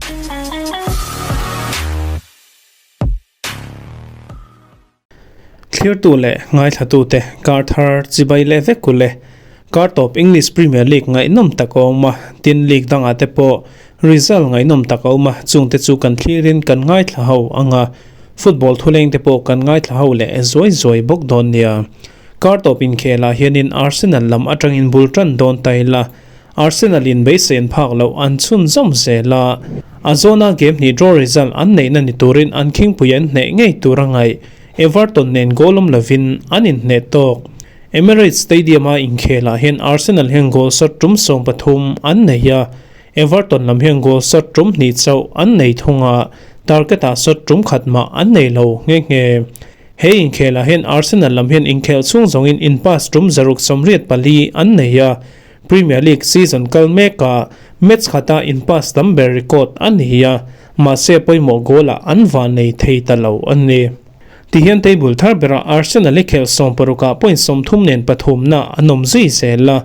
Thlirtu leh ngaithlatute kar thar chibai leh vek u le. Kar tawp English Premier League ngaihnawm tak a awm a, tin league dangah te pawh result ngaihnawm tak a awm a, chungte chu kan thlirin kan ngaithla ho ang a, football thuleng te pawh kan ngaithla ho leh zuai zuai bawk dawn nia. Kar tawp inkhelah hianin Arsenal lam atangin bul tan dawn ta ila, Arsenal in beisei an phak loh an chhunzawm zel a, a zawna game hnih draw result an neihna ni turin an khingpui an hneh ngei tur a ngaih. Everton nen goal awm lovin an inhneh tawk. Emirates Stadium-a inkhelah hian Arsenal hian goal shot tum 13 an nei a, Everton lam hian goal shot tum hnih chauh an nei thung a, target-ah shot tum khat mah an nei lo nghe nghe. He inkhelah hian Arsenal lam hian inkhel chhung zawngin in pass tum 684 an nei a, Premier League season kal mekah match khata in pass tam ber record a ni a, mahse pawimawh goal-ah an van nei thei ta lo a ni. Tihian table thar berah Arsenal i khelh 16 ah point 30 nen pathumna an awm zui zel a,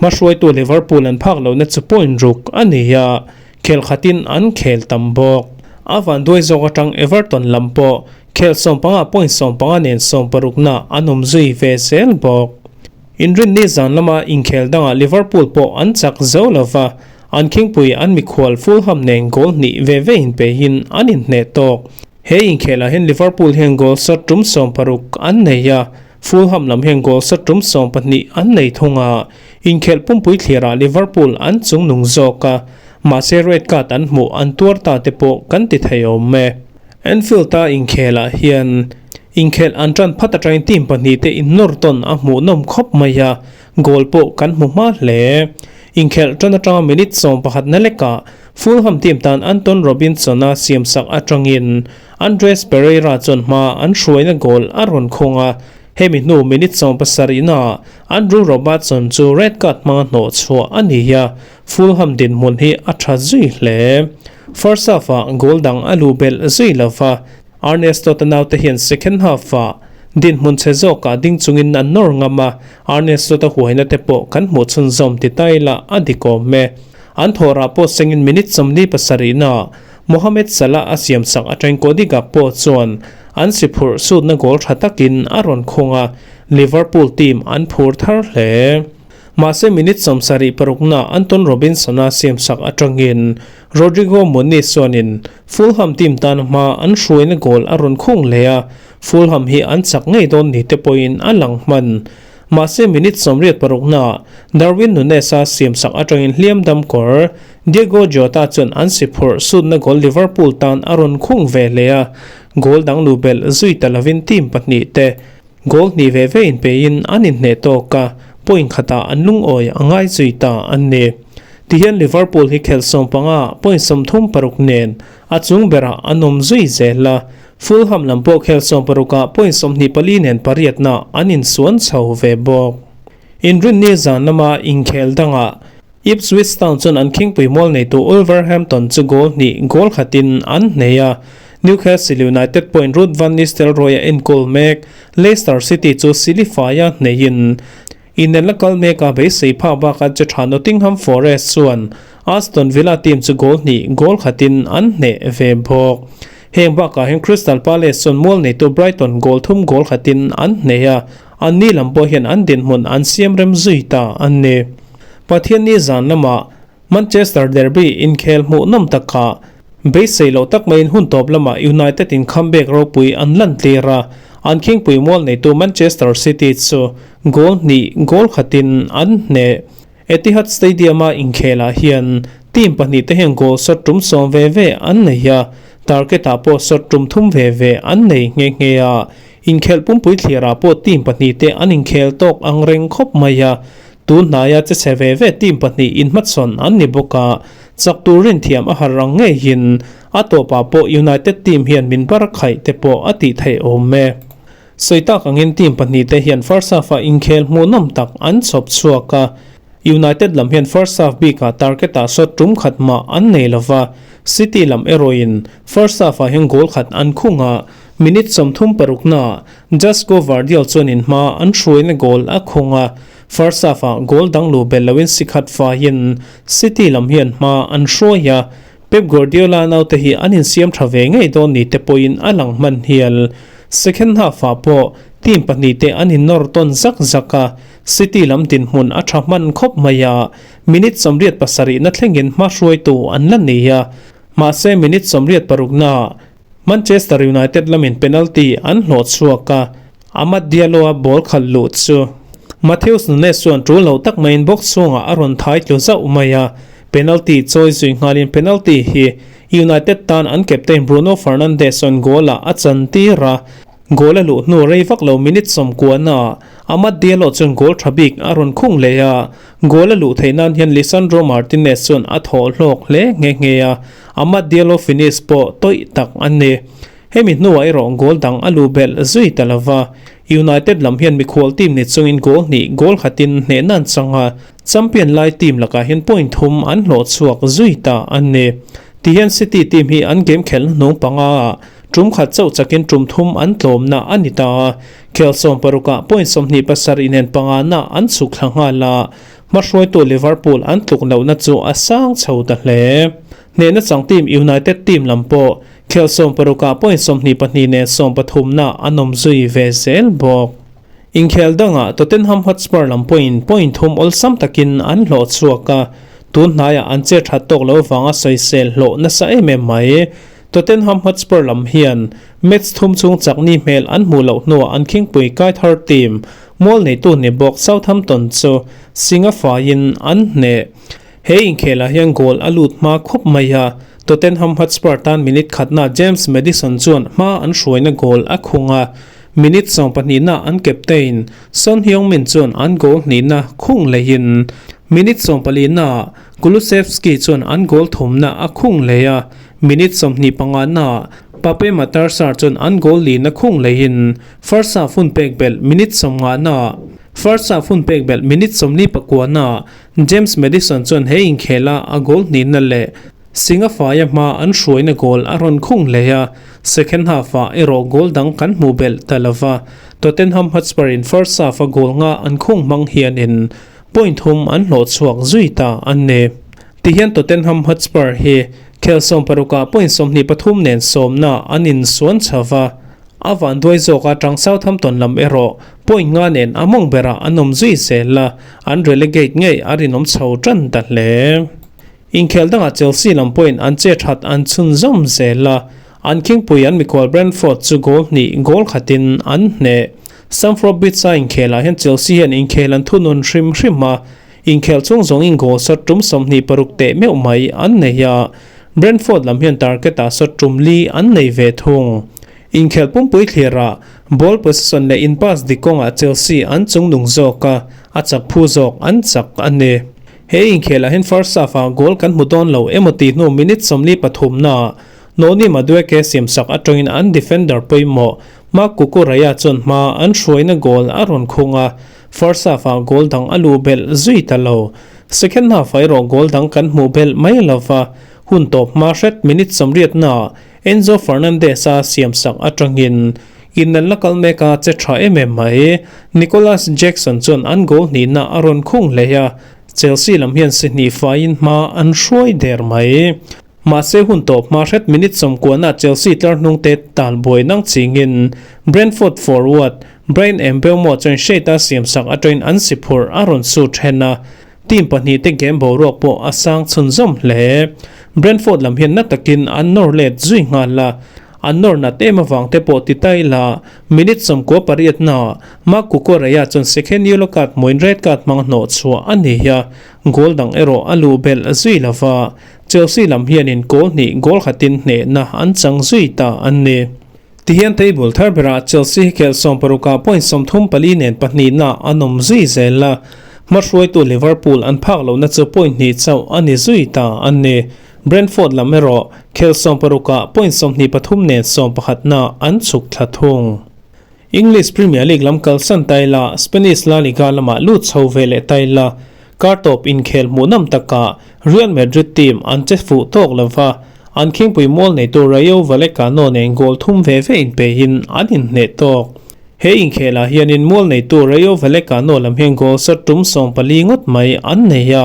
hmahruaitu Liverpool an phak lohna chu point ruk a ni a, khel khatin an khel tam bawk. A vanduai zawk atang Everton lam pawh khel 15 ah point 15 nen 16 na an awm zui ve zel bawk. Inrinni zan lama inkhel dangah Liverpool pawh an chak zo lo va, an khingpui an mikhual Fulham nen goal hnih ve ve inpeihin an inhneh tawk. He inkhelah hian Liverpool hian goal shot tum 60 an nei a, Fulham lam hian goal shot tum 12 an nei thung a. Inkhelh pumpui thlirah Liverpool an chungnung zawk a, mahse red card an hmuh an tuar ta te pawh kan ti thei awm e. Anfield-a inkhelah hian Inkhelh an tan phat atangin team pahnih te innawr tawn a hmuhnawm khawp mai a, goal pawh kan hmu hma hle. Inkhelh tan atanga minute 11 na lekah Fulham team tan Anton Robinson-a siamsak atangin Andres Pereira chuan hma an hruaina goal a rawn khawng a, hemi hnu minute 70 naah Andrew Robertson chu red card hmanga hnawh chhuah a ni a, Fulham dinhmun hi a tha zui hle. First half-ah goal dang a luh belh zui lova, Arne Slot-a naute hian second half-ah dinhmun chhe zawkah ding chungin an nawr ngam a, Arne Slot-a huaina te pawh kan hmuh chhunzawm ti ta ila a dik awm e. An thawhrah pawh sengin minute 47-naah Mohamed Salah a siamsak atangin Cody Gakpo chuan an si phurh sutna goal tha takin a rawn khung a, Liverpool team an phur thar hle. Mahse minute 76 na Anton Robinson-a siamsak atangin Rodrigo Muniz chuanin Fulham team tan hma an hruaina goal a rawn khung leh a, Fulham hi an chak ngei dawn ni te pawhin a lang hman. Mahse minute 86 naah Darwin Nunez-a siamsak atangin hliam dam kawr Diego Jota chuan an si phurh sutna goal Liverpool tan a rawn khung ve leh a, goal dang lu belh zui ta lovin team pahnih te goal hnih ve ve inpeiin an inhneh tawk a, point khatah an lungawi a ngai zui ta an ni. Tihian Liverpool hi khelh 15 point 36 nen a chung berah an awm zui zel a, Fulham lam pawh khelh 16 point 24 nen pariatna an insuan chho ve bawk. Inrinni zan lama inkhel dangah Ipswich Town chuan an khingpui mual neitu Wolverhampton chu goal hnih goal khatin an hnei a, Newcastle United pawhin Ruud van Nistelrooy a enkawl mek Leicester City chu Silifai-a hneihin inel a kal mek a beisei phak bakah che tha Nottingham Forest chuan Aston Villa team chu goal hnih goal khatin an hneh ve bawk. Heng bakah hian Crystal Palace chuan mual neitu Brighton goal thum goal khatin an hnei a, anni lam pawh hian an dinhmun an siam rem zui ta an ni. Pathianni zan lamah Manchester derby inkhel hmuhnawm takah beisei loh tak maiin hun tawp lamah United in comeback ropui an lan tlir a, an khingpui mual neitu Manchester City chu goal hnih goal khatin an hneh. Etihad Stadium-a inkhelah hian team pahnih te hian goal shot tum 10 ve ve an nei a, target-ah pawh shot tum thum ve ve an nei nghe nghe a. Inkhelh pumpui thlirah pawh team pahnih te an inkhel tawk ang reng khawp mai a, tun hnaia che chhe ve ve team pahnih inhmachhawn an ni bawk a, chak tur rinthiam a har rang ngeiin a tawpah pawh United team hian min bar khaih te pawh a tih theih awm e. Sawi tak angin team pahnih te hian first half-ah inkhel hmuhnawm tak an chhawp chhuak a, United lam hian first half bikah target-ah shot tum khat mah an nei lo va, City lam erawhin first half-ah hian goal khat an khung a, minute 36 naah Josko Gvardiol chuanin hma an hruaina goal a khung a, first half-ah goal dang lu belh loin si khat faiin City lam hian hma an hruai a. Pep Guardiola naute hi an insiam tha ve ngei dawn ni te pawhin a lang hman hial. Second half-ah pawh team pahnihte an innawr tawn zak zak a, City lam dinhmun a tha hman khawp mai a, minute 87na thlengin hma hruaitu an la nei a, mahse minute 86na Manchester United lamin penalty an hlawh chhuak a, Amad Diallo-a ball khalh luh chu Matheus Nunes chuan tul lo tak maiin box chhungah a rawn thai tlu zauh mai a, penalty chawi zui nghalin penalty hi United tan an captain Bruno Fernandes chuan goal-ah a chantir a, goal a luh hnu rei vak lo minute 90-ah Amad Diallo chuan goal tha bik a rawn khung leh a, goal a luh theih nan hian Lisandro Martinez chuan a thawh hlawk hle nghe nghe a, Amad Diallo finish pawh tawih tak a ni. Hemi hnuah erawh goal dang a luh belh zui ta lova, United lam hian mikhual team ni chungin goal hnih goal khatin hnehna an chang a, champion lai team lakah hian point thum an hlawh chhuak zui ta a ni. Tihian City team hi an game khelhna hnung panga ah tum khat chauh chakin tum thum an tlawmna a ni ta a, khel 16 ah point 27 inen panga na an chhuk thla nghal a, hmahruaitu Liverpool an tluk lohna chu a sang chho ta hle. Hnehna chang team United team lam pawh Khel 16 ah point 22 nen 13 na an awm zui ve zel bawk. Inkhel dangah Tottenham Hotspur lam pawhin point thum awlsam takin an hlawh chhuak a, tun hnaiah an che that tawk lo vanga sawisel hlawh nasa em em mai. Tottenham Hotspur lam hian match thum chung chakni hmel an hmuh loh hnuah an khingpui kai thar team mual neitu ni bawk Southampton chu singa faiin an hneh. He inkhelah hian goal a lut hma khawp mai a, Tottenham Hotspur tan minute khatna James Maddison chuan hma an hruaina goal a khung a, minute 12na an captain Son Heung-min chuan an goal hnihna khung lehin minute 14na Kulusevski chuan an goal thumna a khung leh a, minute 25na Pape Matar Sarr chuan an goal lihna khung lehin first half hun pek belh minute 50na first half hun pek belh minute 49na James Maddison chuan he inkhela a goal hnihna leh Singafaia hma an hruaina goal a rawn khung hle a, second half-ah erawh goal dang kan hmuh belh ta lova. Tottenham Hotspur in first half-a goal nga an khung hmang hianin point thum an hlawh chhuak zui ta a ni. Tihian Tottenham Hotspur hi khel 16 ah point 23 nen sawmna an insuan chho va. A vanduai zawk atang Southampton lam erawh point nga nen a mawng berah an awm zui zel a, an relegate ngei a rinawm chho tan ta hle. Inkhel dangah Chelsea lam pawhin an che that an chhunzawm zel a, an khingpui an mikhual Brentford chu goal hnih goal khatin an hneh. Stamford Bridge-a inkhelah hian Chelsea hian inkhel an thunun hrim hrim a, inkhel chhung zawngin goal shot tum 26 teh meuh mai an nei a, Brentford lam hian target-ah shot tum li an nei ve thung. Inkhel pumpui thlirah ball possession leh in pass dik kawngah Chelsea an chungnung zawk a, a chak phu zawk an chak a ni. He inkhelah hian first half-ah goal kan hmu dawn lo emaw tih hnu minute 43 naah Noni Madueke siamsak atangin an defender pawimawh Marc Cucurella chuan hma an hruaina goal a rawn khung a, first half-ah goal dang a luh belh zui ta lo. Second half-ah erawh goal dang kan hmuh belh mai lova, hun tawp hma hret minute 80 naah Enzo Fernandez-a siamsak atangin inelna kal mek a che tha em em mai. Nicolas Jackson chuan an goal hnihna a rawn khung hle a, Chelsea lam hian si hnih faiin hma an hruai der mai. Mahse hun tawp hma hret minute 90-ah Chelsea tlar hnungte tal buai nang chingin Brentford forward Bryan Mbeumo chuan Shade-a siamsak atangin an si phurh a rawn su then a, team pahnih te game boruak pawh a sang chhunzawm hle. Brentford lam hian na takin an nawr let zui nghal a, an nawr nat em avang te pawh ti ta ila minute 98 na Marc Cucurella chuan second yellow card hmuin red card hmang hnawh chhuah a ni a, goal dang erawh a luh belh zui lova, Chelsea lam hianin goal hnih goal khatin hnehna an chang zui ta a ni. Tihian table thar berah Chelsea hi khelh 16 ah point 34 nen pahnihna an awm zui zel a, hmahruaitu Liverpool an phak lohna chu point hnih chauh a ni zui ta a ni. Brentford lam erawh khelh 16 ah point 23 nen 11 na an chhuk thla thung. English Premier League lam kalsan ta ila, Spanish La Liga lamah lut chho ve leh ta ila, kar tawp inkhel hmuhnawm takah Real Madrid team an che fuh tawk lova, an khingpui mual neitu Rayo Vallecano nen goal thum ve ve inpeihin an inhneh tawk. He inkhelah hianin mual neitu Rayo Vallecano lam hian goal shot tum 14 ngawt mai an nei a.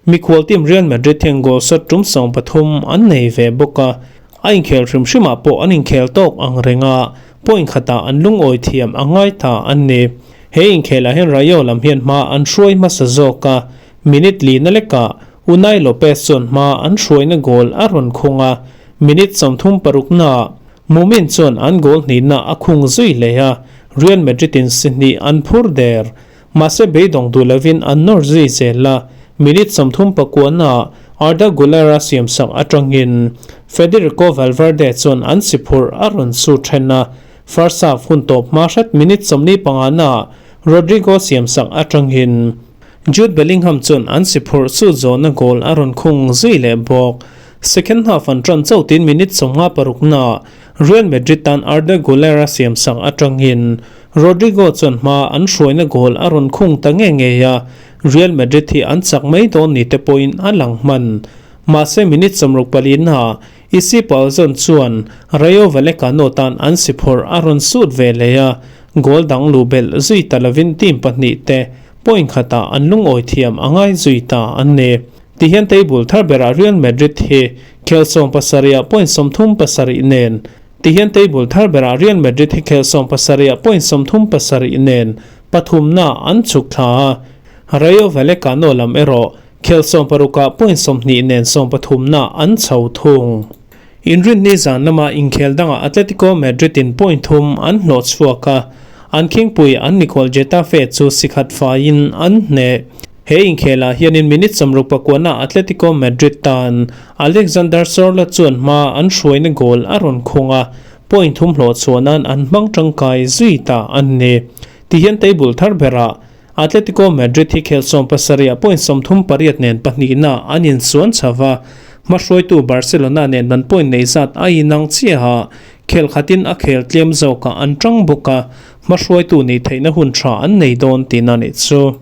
Mikhual team Real Madrid hian goal shot tum 13 an nei ve bawk a, a inkhel hrim hrimah pawh an inkhel tawk ang reng a, point khatah an lungawi thiam a ngai ta an ni. He inkhelah hian Rayo lam hian hma an hruai hmasa zawk a, minute lina lekah Unai Lopez chuan hma an hruaina goal a rawn khung a, minute 36 naah Mumin chuan an goal hnihna a khung zui leh a, Real Madrid in si hnih an phur der. Mahse beidawng duh lovin an nawr zui zel a, minute 39 naah Arda Guler a siamsak atangin Federico Valverde chuan an si phurh a rawn su then a, first half hun tawp hma hret minute 45 naah Rodrygo siamsak atangin Jude Bellingham chuan an si phurh su zawhna goal a rawn khung zui leh bawk. Second half an tan chautin minute 56 naah Real Madrid tan Arda Guler a siamsak atangin Rodrygo chuan hma an hruaina goal a rawn khung ta nge nge a, Real Madrid hi an chak mai dawn ni te pawhin a lang hman. Mahse minute 64 naah Isi Palzon chuan Rayo Vallecano tan an si phurh a rawn sut ve leh a, goal dang lu belh zui ta lovin team pahnih te point khatah an lungawi thiam a ngai zui ta an ni. Tihian table thar berah Real Madrid hi khel 70 ah point 37 nen Tihian table thar berah Real Madrid hi khel 70 ah point 37 nen pathumna an chhuk thla a, Rayo Vallecano lam erawh khel 60 ah point 20 nen 13 na an chho thung. Inrinni zan lama inkhel dangah Atletico Madrid in point 3 an hlawh chhuak a, an khingpui an mikhual Getafe chu si khat faiin an hneh. He inkhelah hianin minute 69 na Atletico Madrid tan Alexander Sorloth chuan hma an hruaina goal a rawn khung a, point 3 hlawh chhuahnan an hmang tangkai zui ta an ni. Tihian table thar berah Atletico Madrid hi khel 70 ah point 38 nen pahnihna an insuan chhawa, hma hruaitu Barcelona nen an point nei zat a inang chiaha, khel khatin a khel tlem zawkah an tang bawk a, hma hruaitu nei theihna hun tha an nei dawn tihna ni chu.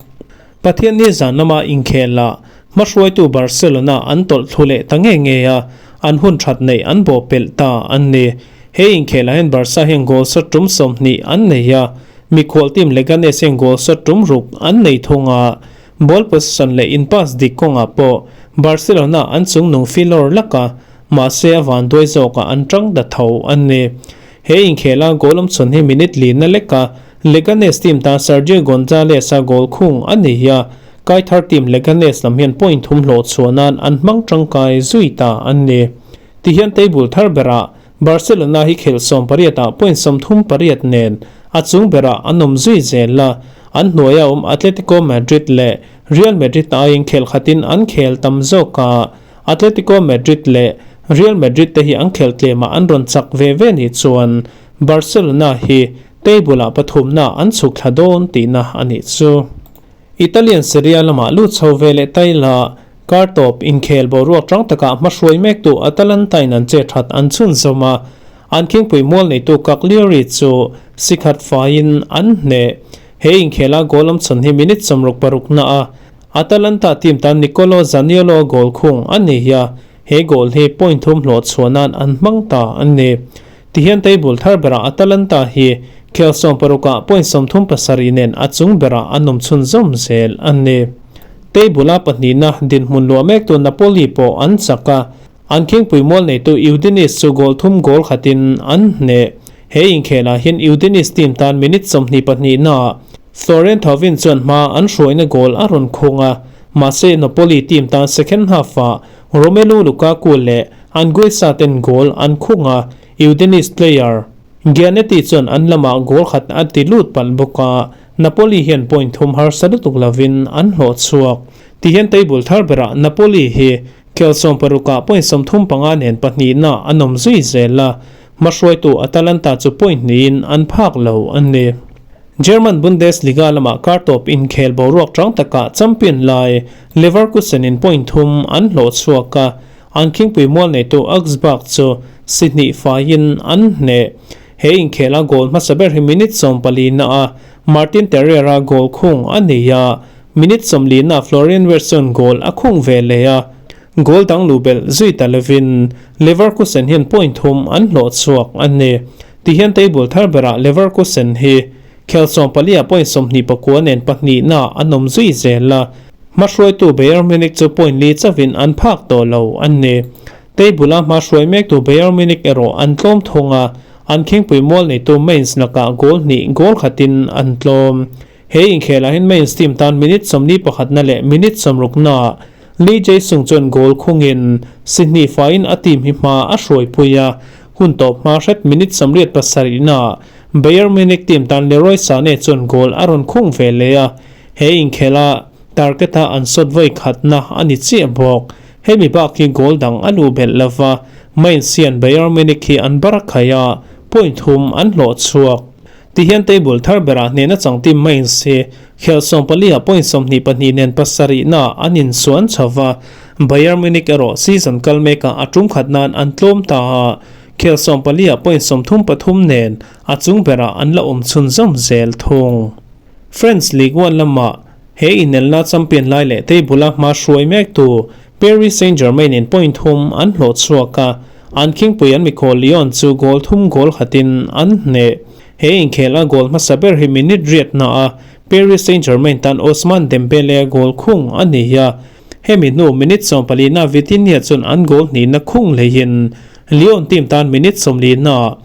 Pathian ni zan lama inkhela hma hruaitu Barcelona an tawlh thlu leh ta nge nge a, an hun that nei an bo pelh ta an ni. He inkhela hian Barca hian goal shot tum 20 an nei a, mikhual team Leganes hian goal shot tum 6 an nei thunga, ball possession leh in pass dik kawnga pawh Barcelona an chung nung filawr laka, mahse a van duai zawkah an tang da tho an ni. He inkhela goal awm chhun hi minute li na leka Leganes team ta Sergio Gonzalez a goal khung a ni a, kai thar team Leganes lam hian point 3 hlawh chhuahnan an hmang tangkai zui ta an ni. Tihian table thar berah Barcelona hi khel 18 ah point 38 nen a chung berah an awm zui zel la, an hnuaia awm Atletico Madrid leh Real Madrid aiin khel khatin an khel tam zawka, Atletico Madrid leh Real Madrid te hi an khel tlema an rawn chak ve ve ni chuan Barcelona hi table ah pathumna an chhuk thla dawn tihna a nih chu. Italian Serie A lamah lut chho ve leh taila kar tawp inkhel boruak tang takah hma hruai mek tu Atalanta in an che that an chhun zawm a, an khingpui mual neitu Cagliari chu si khat faiin an hneh. He inkhela goal awm chhun hi minute 66 na a Atalanta team tan Nicolo Zaniolo goal khung a ni a, he goal hi point 3 hlawh chhuahnan an hmang ta an ni. Tihian table thar berah Atalanta hi khel 60 ah point 37 nen a chung berah an awm chhun zawm zel an ni. Table a pahnihna dinhmun luah mek tu Napoli pawh an chak a, an khingpui mual neitu Udinese chu goal 3 goal khatin an hneh. He inkhelah hian Udinese team tan minute 22 naah Florian Thauvin chuan hma an hruaina goal a rawn khung a, mahse Napoli team tan second half ah Romelu Lukaku leh Anguissa ten goal an khung a, Udinese player Gianetti chuan an lamah goal khat a ti lut palh bawk a, Napoli hian point 3 harsa lutuk lovin an hlawh chhuak. Tihian table thar berah Napoli hi khel 60 ah point 35 nen pahnihna an awm zui zel a, hma hruaitu Atalanta chu point 2 in an phak lo an ni. German Bundesliga lamah kar tawp inkhel boruak tang takah champion lai Leverkusen in point 3 an hlawh chhuak a, an khingpui mual neitu Augsburg chu si hnih faiin an hneh. He inkhela goal hmasa ber hi minute 14 na a Martin Terrier-a goal khung a ni a, minute 40 na Florian Wirtz goal a khung ve leh a, goal dang lu belh zui ta lovin Leverkusen hian point 3 an hlawh chhuak an ni. Tihian table thar berah Leverkusen hi khel 14 ah point 29 nen pahnihna an awm zui zel a, Hmahruaitu Bayern Munich chu point li chauhin an phak tawh lo an ni. Table-a hmahruai mektu Bayern Munich erawh an tlawm thung a, an khingpui mual neitu Mainz lakah goal hnih goal khatin an tlawm. He inkhelah hian Mainz team tan minute 41na leh minute 60naah Lee Jae-sung chuan goal khungin si hnih faiin a team hi hma a hruaipui a, hun tawp hma hret minute 87naah Bayern Munich team tan Leroy Sane chuan goal a rawn khung ve leh a, he inkhela target-a an shot vawi khatna a ni chiah bawk. Hemi bak hi goal dang a luh belh lova, Mainz hian Bayern Munich hi an bar khaih a, point thum an hlawh chhuak. Tihian table thar berah hnehna chang team Mainz hi khel 14 ah point 22 nen pasarihna an insuan chho va, Bayern Munich erawh season kal mekah a tum khat nan an tlawm ta a, khel 14 ah point 33 nen a chung berah an la awm chhunzawm zel thung. French Ligue 1 lamah he inelna champion lai leh table-a hma hruai mektu Paris Saint-Germain in point thum an hlawh chhuak a, an khingpui an mikhawl Lyon chu goal thum goal khatin an hneh. He inkhel a goal hmasa ber hi minute riatna a Paris Saint-Germain tan Ousmane Dembele goal khung a ni a, hemi hnu minute 14 na Vitinha chuan an goal hnihna khung hleihin Lyon team tan minute 40 na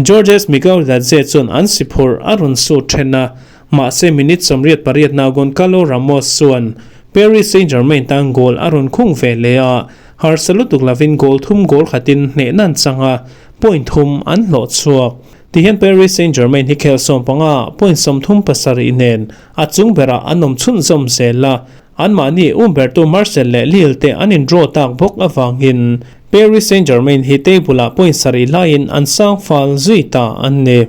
Georges Mikautadze chuan an si phurh a rawn sut then a, mahse minute 88 na Goncalo Ramos chuan Paris Saint-Germain tan goal a rawn khung ve leh a, harsa lutuk lovin goal thum goal khatin hneh nan chang a, point thum an hlawh chhuak. Tihian Paris Saint-Germain hi khel 15 point 37 nen a chung berah an awm chhunzawm zel a, anmahni Umberto Marcel leh Lille te an in draw tak bawk avangin Paris Saint-Germain hi table ah point sarih laiin an sang fal zui ta an ni.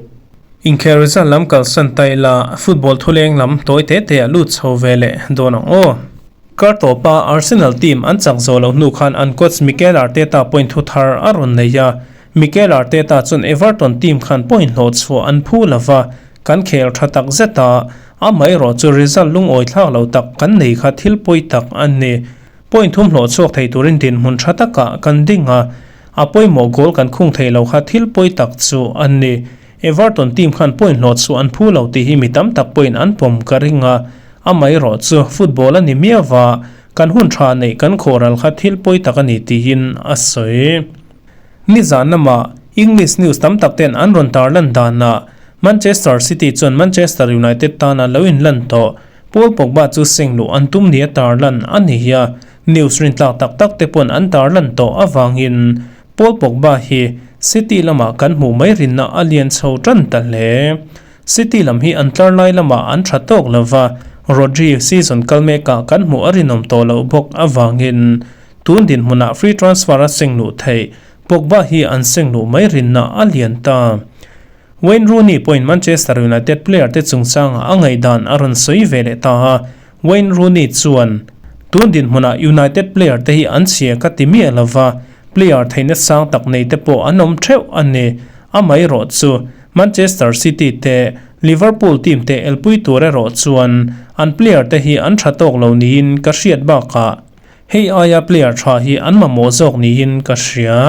Inkhel result lam kalsan ta ila football thuleng lam tawi te te ah lut chho ve leh dawn ang aw. Kar tawpa Arsenal team an chak zawh loh hnu khan an coach Mikel Arteta point thu thar a rawn nei a, Mikel Arteta chuan Everton team khan point hlawh chhuah an phu lova, kan khel tha tak zet a, amaherawh chu result lungawi thlak lo tak kan nei kha thil pawi tak an ni. Point thum hlawh chhuak thei turin dinhmun tha takah kan ding a, a pawimawh goal kan khung thei lo kha thil pawi tak chu an ni. Everton team khan point hlawh chhuah an phu lo tih hi mi tam tak pawhin an pawm ka ring a, amaherawh chu football a ni miau va, kan hun tha neih kan khawhral kha thil pawi tak a ni tiin a sawi. Nizan lamah English news tam tak ten an rawn tarlan danah Manchester City chuan Manchester United tana lo inlan tawh Paul Pogba chu seng luh an tum nia tarlan a ni a, news rintlak tak tak te pawn an tarlan tawh avangin Paul Pogba hi City lamah kan hmuh mai rinna a lian chho tan ta hle. City lam hi an tlar lai lamah an tha tawk lova, Rodri season kal mekah kan hmuh a rinawm tawh loh bawk avangin tun dinhmunah free transfer a seng luh theih Pogba hi an seng luh mai rinna a lian ta. Wayne Rooney pawhin Manchester United player te chungchangah a ngaihdan a rawn sawi ve leh ta a, Wayne Rooney chuan, Tun dinhmunah United player te hi an chhia ka ti miah lova, player theihna sang tak nei te pawh an awm theuh a ni. Amaherawh chu Manchester City te, Liverpool team te elpui tur erawh chuan an player te hi an tha tawk lo niin ka hriat bakah hei aia player tha hi an mamawh zawk niin ka hria.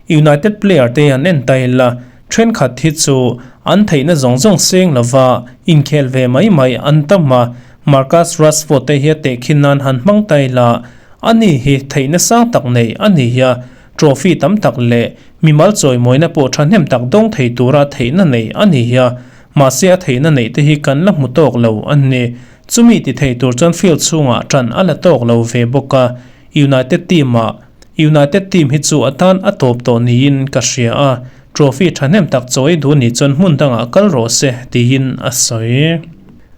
United player te an en ta ila, thenkhat hi chu an theihna zawng zawng seng lova inkhel ve mai mai an tam a, Marcus Rashford te hi a tehkhin nan han hmang ta ila, ani hi theihna sang tak nei a ni a, trophy tam tak leh mimal chawimawina pawh thahnem tak dawng thei tura theihna nei a ni a, mahse a theihna neih te hi kan la hmu tawk lo a ni. Chumi ti thei tur chuan field chhungah tan a la tawk lo ve bawk a, United team ah United team hi chu a tan a tawp tawh niin ka hria a, trophy thahnem tak chawi duh ni chuan hmun dangah kal rawh se tiin a sawi.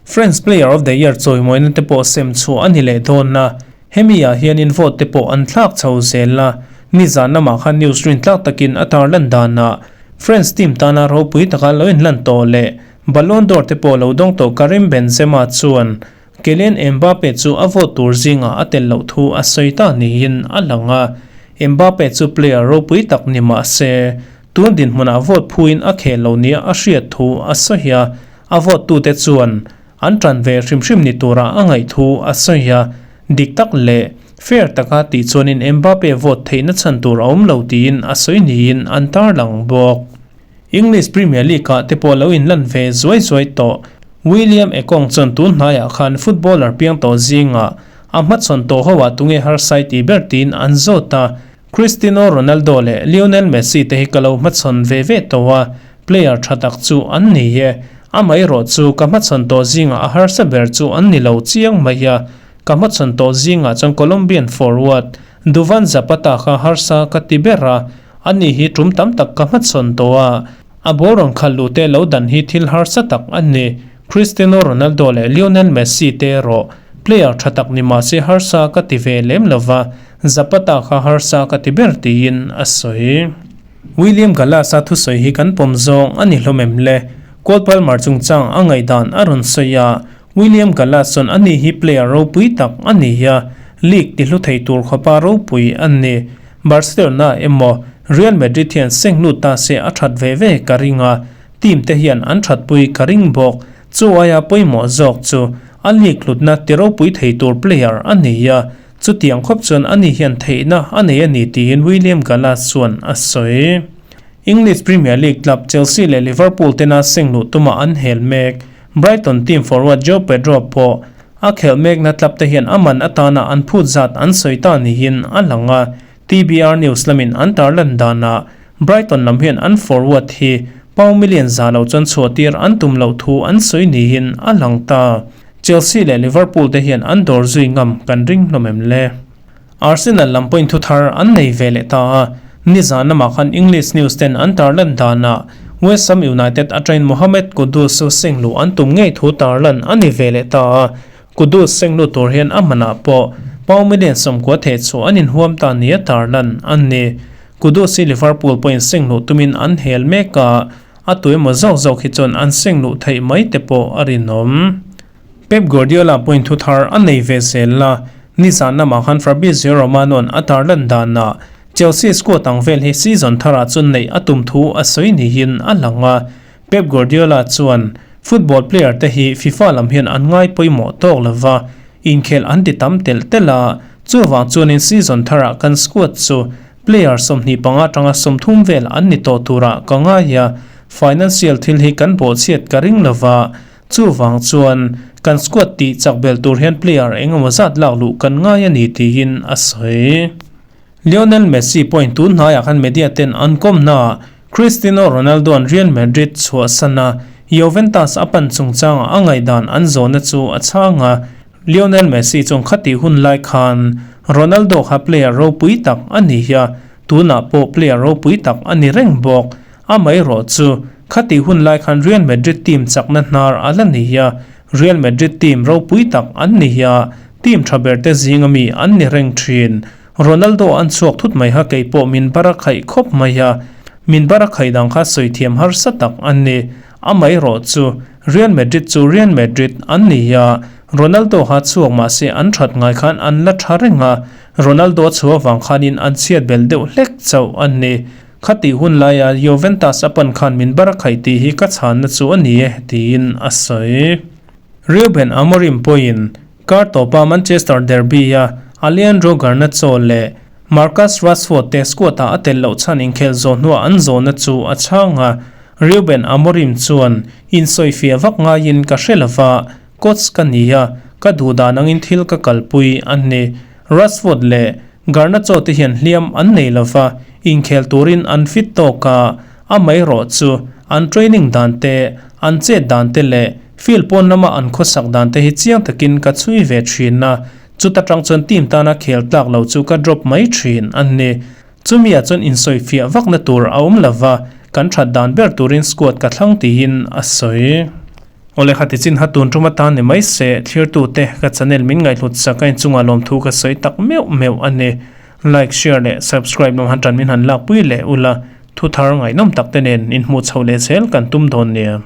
France Player of the Year chawimawina te pawh sem chhuah a ni leh dawn a, hemi ah hianin vote te pawh an thlak chho zel a, nizan lamah khan news rin tlak takin a tarlan danah France team tana ropui taka lo inlan tawh leh Ballon d'Or te pawh lo dawng tawh Karim Benzema chuan Kylian Mbappe chu a vote tur zingah a tel loh thu a sawi ta niin a lang a, Mbappe chu player ropui tak ni mah se, tun dinhmunah vote phuin a khel lo nia a hriat thu a sawi a, a vote tute chuan an tan ve hrim hrim ni tura a ngaih thu a sawi a, dik tak leh fair taka tih chuanin Mbappe vote theihna chhan tur a awm lo tiin a sawi niin an tarlang bawk. English Premier League-ah te pawh lo inlan ve zuai zuai tawh. William Ekong chuan tun hnaiah khan footballer piang tawh zingah A hmachhawn tawh ho ah tunge harsai tih ber tiin an zawt a. Cristiano Ronaldo leh Lionel Messi te hi ka lo hmachhawn ve ve tawh a, player tha tak chu an ni e. Amaherawh chu ka hmachhawn tawh zingah a harsa ber chu an ni lo chiang mai a. Ka hmachhawn tawh zingah chuan Colombian forward Duvan Zapata kha harsa ka ti ber a, ani hi tum tam tak ka hmachhawn tawh a. A ball rawn khalh luh te lo dan hi thil harsa tak a ni. Cristiano Ronaldo leh Lionel Messi te erawh player tha tak ni mah se harsa ka ti ve lem lo va, Zapata kha harsa ka ti ber tiin a sawi. William Gallas-a thusawi hi kan pawm zawng a ni hlawm em le? Cole Palmer chungchang a ngaihdan a rawn sawi a, William Gallas chuan ani hi player ropui tak a ni a, league ti hlu thei tur khawpa ropui a ni. Barcelona emaw Real Madrid hian seng lut ta se a that ve ve ka ring a, Team te hian an thatpui ka ring bawk. Chu aia pawimawh zawk chu a league hlutna ti ropui thei tur player a ni a, chutiang khawp chuan ani hian theihna a nei a ni tiin William Gallas chuan a sawi. English Premier League club Chelsea leh Liverpool tena seng luh tuma an hel mek. Brighton team forward Joao Pedro pawh a khelh mekna club te hian a man atana an phut zat an sawi ta niin a lang a, TBR News lamin an tarlan danah Brighton lam hian an forward hi pound million za lo chuan chhuahtir an tum loh thu an sawi niin a lang ta. Chelsea leh Liverpool te hian an dawr zui ngam kan ring hlawm em le? Arsenal lam pawhin thu thar an nei ve leh ta a, nizan lamah khan English news ten an tarlan danah West Ham United atangin Mohamed Kudus chu seng luh an tum ngei thu tarlan a ni ve leh ta a, Kudus senglut tur hian a hmanah pawh pound million 90 theh chu an inhuam ta nia tarlan an ni. Kudus hi Liverpool pawhin sengluh tumin an hel mek a, a tu emaw zawk zawk hi chuan an sengluh theih mai te pawh a rinawm. Pep Guardiola pawhin thu thar a nei ve zel a, nizan lamah khan Fabrizio Romano-a'n a tarlan danah Chelsea squad ang vel hi season tharah chuan neih a tum thu a sawi niin a lang a, Pep Guardiola chuan, Football player te hi FIFA lam hian an ngai pawimawh tawk lo va, inkhel an ti tam telh telh a, chuvang chuanin season tharah kan squad chu player 25 atanga 30 vel an ni tawh turah ka ngai a, financial thil hi kan bawhchhiat ka ring lo va, chuvang chuan kan squad tih chak bel tur hian player engemaw zat lak luh kan ngai a ni tiin a sawi. Lionel Messi pawhin tun hnaiah khan media ten an kawmnaah Cristiano Ronaldo-a'n Real Madrid chhuahsan a, Juventus a pan chungchangah a ngaihdan an zawhna chu a chhang a. Lionel Messi chuan khatih hun lai khan Ronaldo kha player ropui tak a ni a, tunah pawh player ropui tak a ni reng bawk. Amaherawh chu khatih hun lai khan Real Madrid team chakna hnar a la ni a, Real Madrid team ropui tak an ni a, team tha ber te zinga mi an ni reng thin. Ronaldo an chhuak thut mai kha kei pawh min bar a khaih khawp mai a, min bar a khaih dang kha sawi thiam harsa tak an ni. Amaherawh chu Real Madrid chu Real Madrid an ni a, Ronaldo kha chhuak mah se an that ngai khan an la tha reng a, Ronaldo a chhuah avang khanin an chhiat belh deuh hlek chauh an ni. Khatih hun laia Juventus a pan khan min bar a khaih tih hi ka chhanna chu a ni e, tiin a sawi. Reuben Amorim pawhin kar tawpa Manchester derby-a Alejandro Garnacho leh Marcus Rashford te squad-ah a tel loh chhan inkhelh zawh hnuah an zawhna chu a chhang a. Reuben Amorim chuan, Insawifiah vak ngaiin ka hre lova, coach ka ni a, ka duh dan angin thil ka kalpui a ni. Rashford leh Garnacho te hian hliam an nei lova, inkhel turin an fit tawk a, amaherawh chu an training dan te, an chet dan te leh field pawn lama an khawsak dan te hi chiang takin ka chhui ve thin a, chuta tang chuan team tana khel tlak lo chu ka drop mai thin a ni. Chumi ah chuan insawifiah vakna tur a awm lova, kan that dan ber turin squad ka thlang tiin a sawi. Awle kha tichin ha tun tum atan ni mai se, thlirtute ka channel min ngaihhlut sak a inchungah lawmthu ka sawi tak meuh meuh a ni. Like, share leh subscribe lam han tan min han lakpui leh ula, thu thar ngaihnawm tak te nen inhmuh chhoh leh zel kan tum dawn nia.